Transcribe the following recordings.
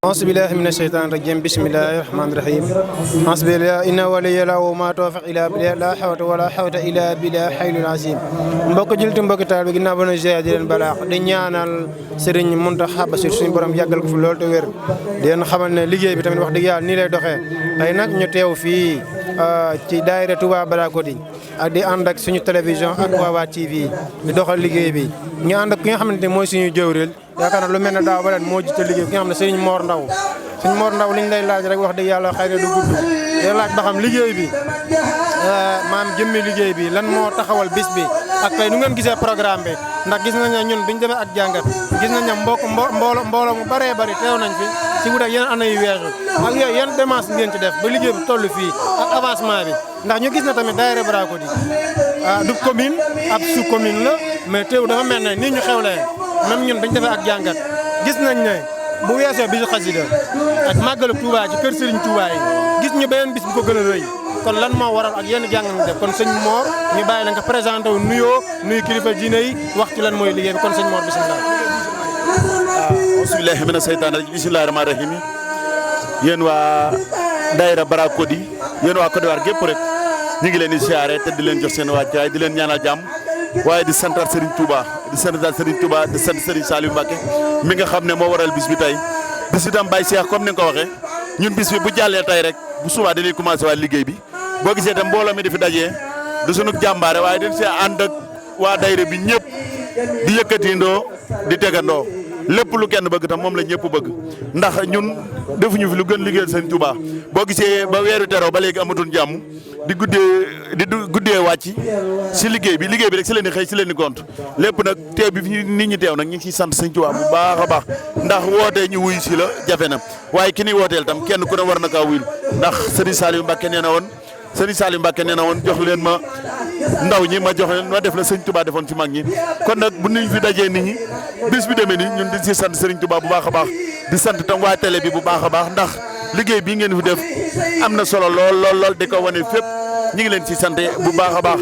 أعوذ بالله من الشيطان الرجيم بسم الله الرحمن الرحيم حسبي الله إن ولي الله وما توفق إلا بالله لا حول ولا حول إلا بالله الحي العظيم mbokk jullit mbokk taal bi ginnaaw ba ñu ziar di leen balaax di ñaanal Serigne Mountakha Bassirou suñu borom yàggal ko fi lool te wér di leen xamal ne liggéey bi tamit wax dëgg yàlla nii lay doxee tey nag ñu teew fii ci daayira Touba Balakodi ak di ànd ak suñu télévision ak Wawa TV di doxal liggéey bi ñu ànd ak ki nga xamante ne mooy suñu jëwriñ yaakaar naa lu mel ne daaw ba ren moo jiite liggéey bi ki nga xam ne Serigne Mor Ndaw Serigne Mor Ndaw li ñu lay laaj rek wax dëgg yàlla xëy na du gudd day laaj ba xam liggéey bi maam jëmmi liggéey bi lan moo taxawal bis bi ak tey nu ngeen gisee programme bi ndax gis nañ ne ñun biñu demee ak jàngat gis nañ ne mbooloo mu bëree bëri teew nañ fi si wut ak yeneen année yu weesu ak yooyu yan démarche ngeen ci def ba liggéey bi toll fii ak avancement bi ndax ñu gis na tamit daayira Balakodi du commune ab sous commune la mais teew dafa mel ne nii ñu xewlee même ñun bañ defee ak jàngat gis nañ ne bu weesoo bisu xasida ak màggalu Touba ci kër Serigne Touba yi gis ñu beneen bis bu ko gën a rëy kon lan moo waral ak yenn jàng ñu def kon sëñ Mor ñu bàyyi la nga présenté wu nuyu kilifa diine yi wax ci lan mooy liggéey bi kon sëñ Mor bisimilah. Bismillahi mina seytaane rajim bismillahi rahmaani rahim yéen waa daayira Balakodi yéen waa Côte d'Ivoire gépp rek ñu ngi leen di siyaare te di leen jox seen wàccaay di leen ñaanal jàmm waaye di santaat Serigne Touba di santaat Serigne Touba di sant Serigne Saliou Mbacké mi nga xam ne moo waral bis bi tey bis bi tam Baye Cheikh comme ni nga ko waxee ñun bis bi bu jàllee tey rek bu subaa dañuy commencé waa liggéey bi boo gisee tam mbooloo mi di fi dajee du sunu jàmbaare waaye dañ see ànd ak waa daayira bi ñëpp di yëkkatindoo di tegandoo lépp lu kenn bëgg tam moom la ñëpp bëgg ndax ñun defuñu fi lu gën liggéeyal Serigne Touba boo gisee ba weeru teroo ba léegi amatul jàmm di guddee wàcc si liggéey bi rek si leen di xëy si leen di gont lépp nag teew bi fi nit ñi teew nag ñu ngi ciy sant Serigne Touba bu baax a baax ndax wootee ñu wuy si la jafe na waaye ki ni wooteel tam kenn ku ne war na kaa wuyul ndax Serigne Saliou Mbacké nee na woon jox leen ma ndaw ñi ma jox leen ma def la Serigne Touba defoon ci mag ñi kon nag bu ñu fi dajee nit ñi bis bi demee ni ñun di si sant Serigne Touba bu baax a baax di sant tam waa télé bi bu baax a baax ndax liggéey bii ngeen fi def am na solo lool di ko wane fépp ñu ngi leen ci sant bu baax a baax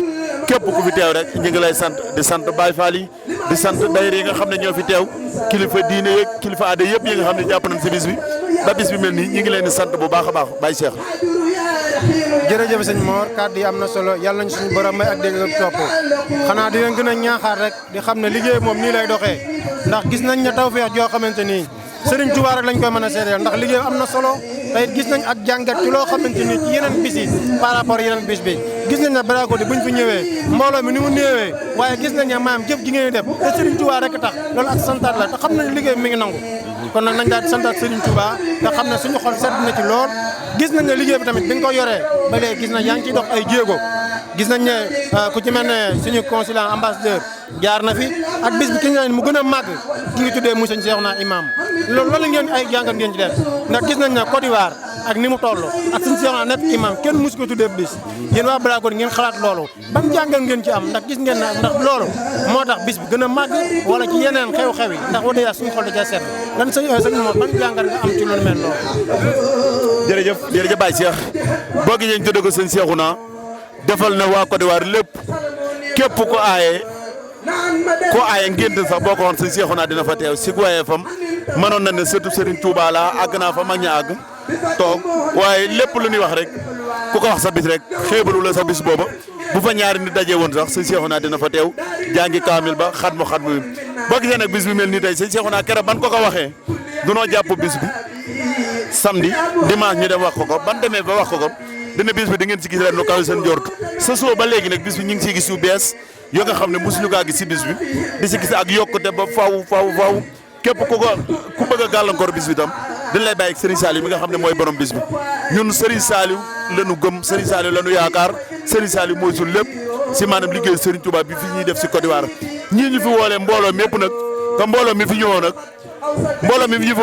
képp ku fi teew rek ñu ngi lay sant di sant Baye Fall yi di sant daayira yi nga xam ne ñoo fi teew kilifa diine yeeg kilifa aada yëpp yi nga xam ne jàpp nañ si bis bi ba bis bi mel nii ñu ngi leen di sant bu baax a baax Baye Cheikh. jërëjëf sëñ Mor kàddu yi am na solo yàlla nañ suñu borom may ak dégg ak topp xanaa di leen gën a ñaaxaar rek di xam ne liggéey moom nii lay doxee ndax gis nañ ne tawfeex joo xamante ni Serigne Touba rek lañ koy mën a seedeel ndax liggéey am na solo te it gis nañ ak jàngat ci loo xamante ni ci yeneen bis yi par rapport yeneen bis bi gis nañ ne Balakodi buñ fi ñëwee mbooloo mi ni mu néewee waaye gis nañ ne maam jëf gi ngeen def te Serigne Touba rek tax loolu ak santaat la te xam nañ liggéey bi mi ngi nangu kon nag nañ daal di santaat Serigne Touba te xam ne suñu xol sedd na ci lool gis nañ ne liggéey bi tamit bi nga ko yoree ba léegi gis nañ yaa ngi ciy dox ay jéego gis nañ ne ku ci mel ne suñu consulat ambassadeur jaar na fi ak bis bi ki nga mu gën a màgg ki ngi tuddee Moussa Cheikhouna imam loolu la ngeen ay jàngat ngeen ci def ndax gis nañ ne Côte d'Ivoire ak ni mu toll ak suñu Cheikhouna nekk imam kenn musu ko tuddee bis yéen waa Balakodi ngeen xalaat loolu ban jàngat ngeen ci am ndax gis ngeen ne ndax loolu moo tax bis bi gën a màgg wala ci yeneen xew-xew yi ndax wala yaa suñu xol da cee seet lan sëñ moom ban jàngat nga am ci lu mel loolu. jërëjëf Baye Cheikh boo gisee ñu tuddee ko sëñ Cheikhouna defal na waa Côte d'Ivoire lépp képp ko aaye ngénte sax boo ko waxoon sëñ Cheikhouna dina fa teew si waaye fam mënoon na ne surtout Serigne Touba la àgg naa fa mag ña àgg toog waaye lépp lu ñuy wax rek ku ko wax sa bis rek xeebalu la sa bis booba bu fa ñaari nit dajee woon sax sëñ Cheikhouna dina fa teew jàngi kaamil ba xatmu boo gisee nag bis bi mel nii tey sëñ Cheikhouna keroog ban ko waxee dunoo jàpp bis bi samedi dimanche ñu dem wax ko ban demee ba wax ko dina bis bi di ngeen si gis ren lu kaw seen njort sa soo ba léegi nag bis bi ñu ngi siy gis yu bees yoo nga xam ne mosuñu kaa gis si bis bi di si gis ak yokkute ba faaw képp ku bëgg a gàllankoor bis bi tam dañ lay bàyyi ak Serigne Saliou mi nga xam ne mooy borom bis bi ñun Serigne Saliou lañu gëm Serigne Saliou lañu yaakaar Serigne Saliou mooy suñu lépp si maanaam liggéey Serigne Touba bi fi ñuy def si Côte d'Ivoire ñii ñu fi woolee mbooloo mépp nag te mbooloo mi fi ñëwoon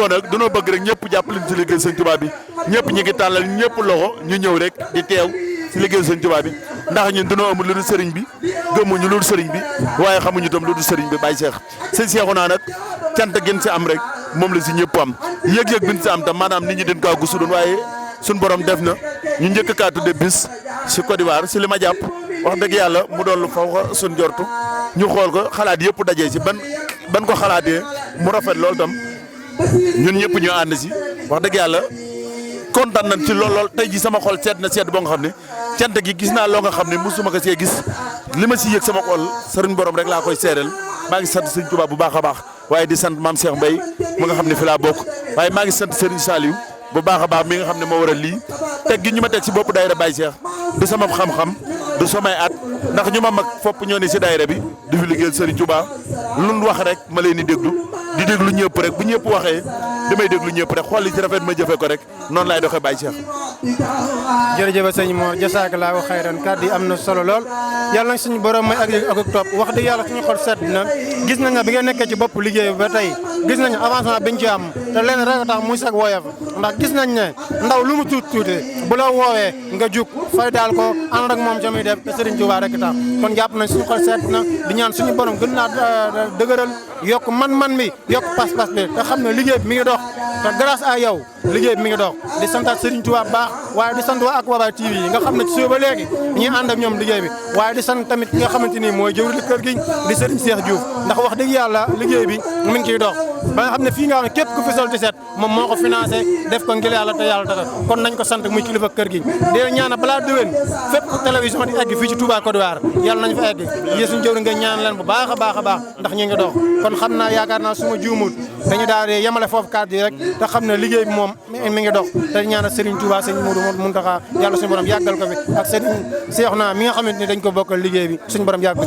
nag dañoo bëgg rek ñëpp jàppale ci liggéey Serigne Touba bi ñëpp ñu ngi tàllal ñëpp loxo ñu ñëw rek di teew si liggéey Serigne Touba bi ndax ñun dañoo amul lu dul Serigne bi gëmmuñu lu dul Serigne bi waaye xamuñu tam lu dul Serigne bi Baye Cheikh sëñ Cheikhouna nag cant gën si am rek moom la si ñëpp am yëg-yëg bi si am tam maanaam nit ñi dañ kaa gusu doon waaye suñ borom def na ñu njëkk kaa tudde bis si Côte d'Ivoire si li ma jàpp wax dëgg yàlla mu doon lu faw ko suñ jortu ñu xool ko xalaat yëpp dajee si ban ko xalaatee mu rafet loolu tam ñun ñëpp ñu ànd si wax dëgg yàlla kontaan nañ ci lool tey ji sama xol sedd na sedd boo nga xam ne cant gi gis naa loo nga xam ne musuma ko see gis li ma si yëg sama xol sëriñ borom rek laa koy seeral maa ngi sant sëriñ Tuubaa bu baax a baax waaye di sant maam Cheikh Mbaye mu nga xam ne fi laa bokk waaye maa ngi sant sëriñ Saliou bu baax a baax mi nga xam ne moo waral lii teg gi ñu ma teg si bopp daayira Baye Cheikh du sama xam-xam du samay at ndax ñu ma mag fopp ñoo ne si daayira bi di fi liggéeyal sëriñ Tuubaa lu wax rek ma leen di déglu ñëpp rek bu ñëpp waxee damay déglu ñëpp rek xool li ci rafet ma jëfee ko rek noonu laay doxee Baye Cheikh. jërëjëf sëñ Mor jasaakallaahu xayran kàddu yi am na solo lool yàlla na suñu borom may ak topp wax dëgg yàlla suñu xol sedd na gis nañ bi nga nekkee ci bopp liggéey ba tey gis nañ avancement biñ ci am te leen rek a tax muy sag woyof ndax gis nañ ne ndaw lu mu tuuti bu la woowee nga jug fay daal ko ànd ak moom ca muy def te Serigne Touba rek tax kon jàpp nañ suñu xol sedd na di ñaan suñu borom gën naa dëgëral yokk man mi yokk pas-pas bi te xam ne liggéey bi mi ngi dox te grâce à yow liggéey bi mi ngi dox di santaat Serigne Touba baax waaye di sant waa Akwaaba TV yi nga xam ne ci suba ba léegi ñuy ànd ak ñoom liggéey bi waaye di sant tamit ki nga xamante ni mooy jëwri kër gi di Serigne Cheikh Diouf ndax wax dëgg yàlla liggéey bi mi ngi ciy dox ba nga xam ne fii nga xam ne képp ku fi sol ti set moom moo ko financé def ko ngir yàlla te yàlla tax kon nañ ko sant muy kilifa kër gi di ñaanal balaa déwén fépp télévision di egg fii ci Touba Côte d'Ivoire yàlla nañ fa egg yéen suñu jëwri nga ñaan leen bu baax a baax a baax ndax ñu ngi dox kon xam naa yaakaar naa suma juumut dañu daal di yemale foofu kàddu yi rek te xam ne liggéey bi moom mi ngi dox te ñaanal Serigne Touba Serigne Modou Mountakha yàlla suñu borom yàggal ko fi ak Serigne Cheikhouna mi nga xamante ni dañ ko bokkal liggéey bi suñu borom yàgg ko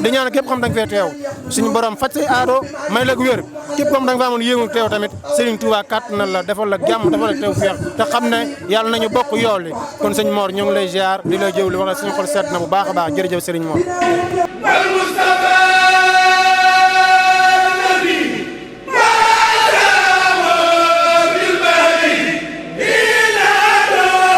di ñaanal képp xam da nga fee teew suñu borom faj say aado may la wér képp comme da nga fa amoon yéemu teew tamit Serigne Touba kàttanal la defal la jàmm defal la teew feex te xam ne yàlla nañu bokk yool li kon sëñ Mor ñu ngi lay ziar di la jëw li wax suñu xol seet na bu baax a baax jërëjëf Serigne Mor